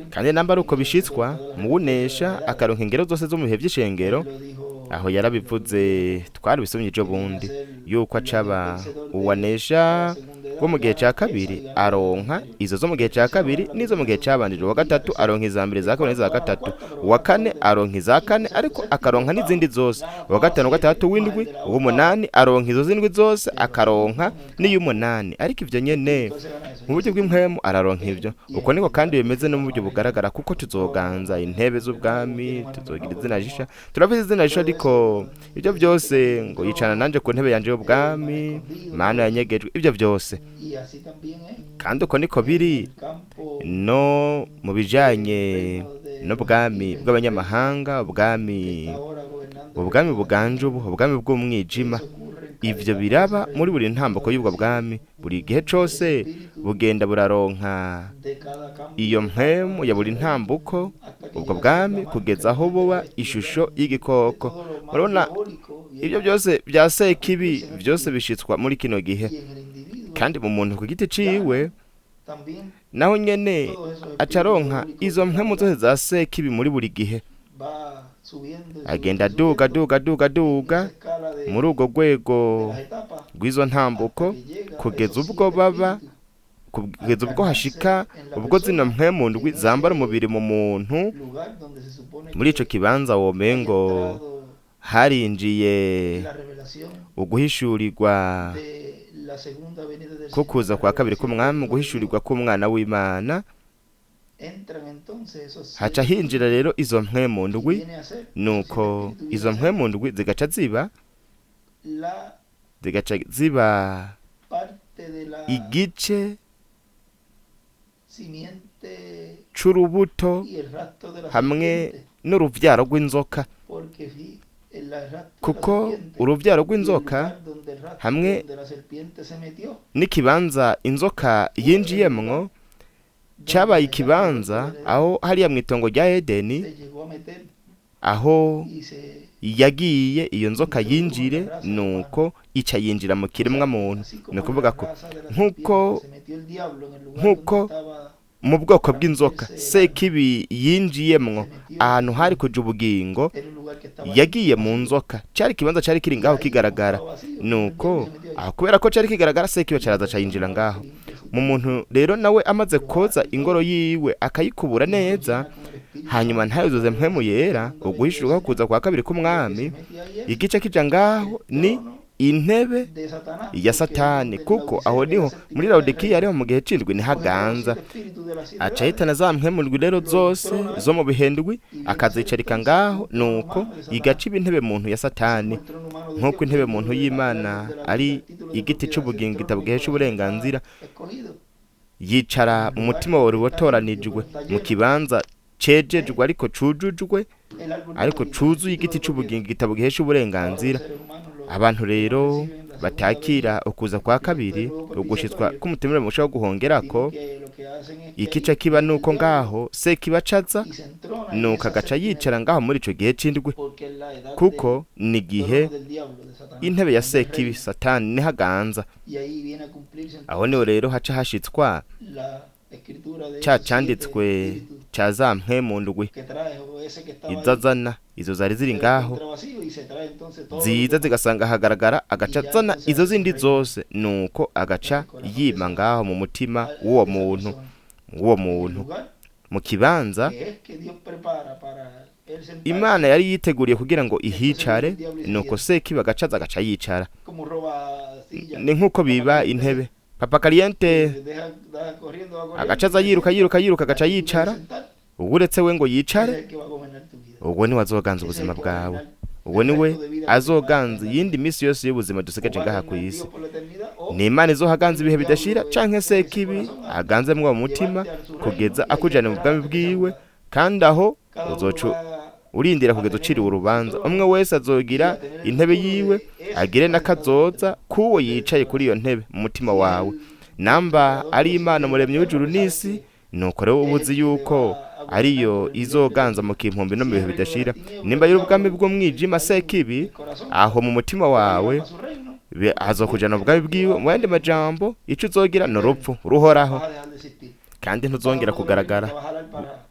Kandi namba ari uko bishitswa muwunesha akaronka ingero zose zo mu bihe by'ishengero, aho yarabivuze, twarabisomye ejo bundi, yuko acaba uwanesha wo mu gihe cya kabiri aronka izo zo mu gihe cya kabiri n'izo mu gihe cyabanjije, uwa gatatu aronka iza mbere, iza kabiri n'iza gatatu, uwa kane aronka iza kane ariko akaronka n'izindi zose, uwa gatanu, uwa gatandatu, w'indwi, uw'umunani aronka izo z'indwi zose, akaronka n'iy'umunani. Ariko ibyo nyene mu buryo bw'impwemu araronka ibyo. Uko niko kandi bimeze no mu buryo bugaragara, kuko tuzoganza intebe z'ubwami, tuzogira izina jisha, turafite izina jisha. Ariko ibyo byose ngo yicarana nanje ku ntebe yanje y'ubwami, mana yanyegejwe, ibyo byose. Kandi uko niko biri no mu bijanye n'ubwami bw'abanyamahanga, ubwami buganje ubu, ubwami bw'umwijima. Ivyo biraba muri buri ntambuko y'ubwo bwami. Buri gihe cose bugenda buraronka iyo mpemu ya buri ntambuko ubwo bwami, kugeza aho buba ishusho y'igikoko. Murabona, ibyo byose bya sekibi byose bishitswa muri kino gihe. Kandi mu muntu ku giti ciwe naho nyene acaronka izo mpemu zose za sekibi muri buri gihe, agenda aduga aduga aduga aduga muri urwo rwego rw'izo ntambuko, kugeza ubwo baba, kugeza ubwo hashika ubwo zino mpemu ndwi zambara umubiri mu muntu. Muri ico kibanza womengo harinjiye uguhishurirwa ko kuza kwa kabiri k'umwami, uguhishurirwa k'umwana w'Imana. Haca hinjira rero izo mpwemu ndwi, nuko izo mpwemu ndwi zigaca ziba igice c'urubuto hamwe n'uruvyaro rw'inzoka, kuko uruvyaro rw'inzoka hamwe n'ikibanza inzoka yinjiyemwo cyabaye ikibanza aho hariya mu itongo rya Edeni, aho yagiye iyo nzoka yinjire, nuko ica yinjira mu kiremwa muntu. Ni ukuvuga ko nk'uko mu bwoko bw'inzoka sekibi yinjiyemwo ahantu hari kuja ubugingo, yagiye mu nzoka, cyari ikibanza cyari kiri ngaho kigaragara. Nuko aho kubera ko cyari kigaragara, sekibi caraza cayinjira ngaho mu muntu. Rero nawe amaze koza ingoro yiwe akayikubura neza, hanyuma ntayuzuze mpwemu yera, uguhishurwa kuza kwa kabiri k'umwami, igice kija ngaho ni intebe ya Satani, kuko aho niho muri Laodikiya, ariho mu gihe c'indwi nihaganza. Aca ahitana za mpwemu ndwi rero zose zo mu bihe ndwi, akazicarika ngaho, nuko igaca iba intebe muntu ya Satani. Nk'uko intebe muntu y'Imana ari igiti c'ubugingo itabwihesha uburenganzira, yicara mu mutima wawe watoranijwe, mu kibanza cejejwe ariko cujujwe, ariko cuzuye igiti c'ubugingo igitabo gihesha uburenganzira. Abantu rero batakira ukuza kwa kabiri, ugushitswa k'umutima musha wo guhongerako, ikica kiba nuko ngaho sekiba acaza, nuko agaca yicara ngaho muri ico gihe c'indwi, kuko ni igihe intebe ya sekibi Satani nihaganza. Aho niho rero haca hashitswa ca canditswe ca za mpwemu ndwi izazana izo zari ziri ngaho, ziza zigasanga hagaragara, agaca azana izo zindi zose, nuko agaca yima ngaho mu mutima w'uwo muntu, mu kibanza Imana yari yiteguriye kugira ngo ihicare. Nuko sekibi agacaza agaca yicara. Ni nk'uko biba intebe Papa Caliente, agacaza yiruka yiruka yiruka, agaca yicara. Uretse we ngo yicare, ubwo niwe azoganza ubuzima bwawe, ubwo niwe azoganza iyindi minsi yose y'ubuzima dusigaje ngaha ku isi. Ni Imana izohaganza ibihe bidashira, canke sekibi aganze mwo mutima kugeza akujana mu bwami bwiwe, kandi aho uzoca urindira kugeza uciriwe urubanza. Umwe wese azogira intebe yiwe, agire n'akazoza k'uwo yicaye kuri iyo ntebe mu mutima wawe. Namba ari Imana muremyi w'ijuru n'isi, nuko rero uba uzi yuko ariyo izoganza mu kimpumbi no mu bihe bidashira. Nimba ari ubwami bw'umwijima sekibi aho mu mutima wawe, azokujana ubwami bwiwe. Mu yandi majambo, ico uzogira ni urupfu ruhoraho. Vas a dejar de existir. Kandi ntuzongera kugaragara.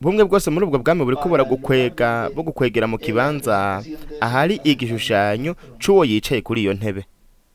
Bumwe bwose muri ubwo bwami buriko buragukwega, bugukwegera mu kibanza ahari igishushanyo c'uwo yicaye kuri iyo ntebe.